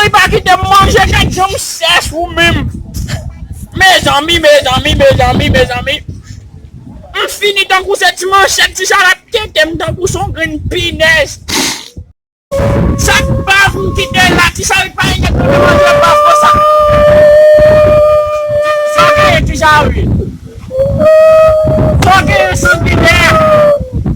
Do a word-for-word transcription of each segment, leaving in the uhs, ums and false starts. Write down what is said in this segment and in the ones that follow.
Li pa kite m manje, gad jan w sèch ou menm. Mezanmi, mezanmi, mezanmi, mezanmi. M fini tankou se ti manchèt, ti chalap tete m tankou se yon grenn pinèz. Sa k bav m kite la, ti chalap pa gen tande manje bav konsa. Sa w genyen, ti chalap? Sa w genyen, sanbilè?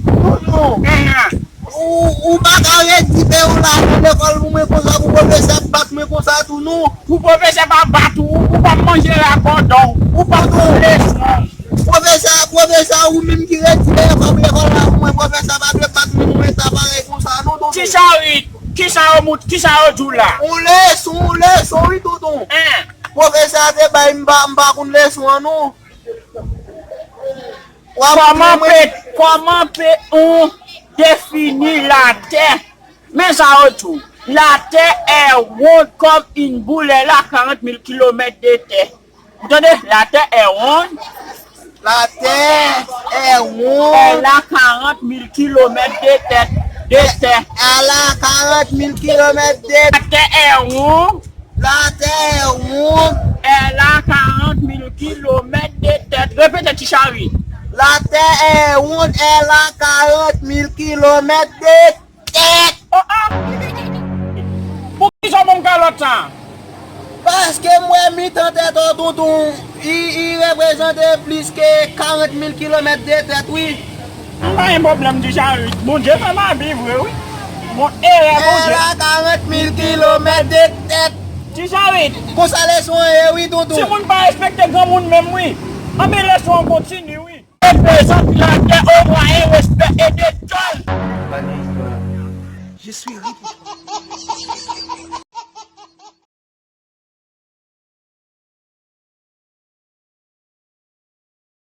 Toutou. Enhen. Ou, ou pa ka redi pè w la nan lekòl pou mwen konsa pou pwofesè ap bat mwen konsa tou non. Pou pwofesè pa bat ou, ou p ap manje la kòdon, ou p ap pran leson. Pwofesè, pwofesè ou menm ki redi pè w lekòl la pou mwen, pwofesè pa dwe bat mwen konsa parèy konsa non tonton. Ti charit, kisa yo mout, kisa yo di w la? On leson, on leson wi tonton. Hein? Pwofesè a te bay m pa, m pa konn leson an non. Kòman pe, kòman pe on defini latè? Men sa yo di w. La terre est ronde comme une boule, elle a quarante mille kilomètres de terre. Ou tande? La terre est ronde. La terre est ronde. Elle a quarante mille kilomètres de terre. De terre. Elle a quarante mille kilomètres de terre. La terre est ronde. La terre est ronde. Elle a quarante mille kilomètres de terre. Repete, ti charit. La terre est ronde, elle a quarante mille kilomètres de terre. Oh, oh. Pou kisa w ban m kalòt sa? Paske m wè mitan tèt ou tonton, i, i reprezante plis ke karant mil kilomèt de tèt wi. M pa gen pwoblèm, ti charit. Bondye fè m abi vre wi. Bon, erè Bondye. Èl a karant mil kilomèt de tèt. Ti charit. Konsa leson an ye wi tonton. Timoun pa respekte granmoun menm wi. Anben leson an kontinye wi. Reprezante latè o mwayen respè e de dòl. Je suis riche.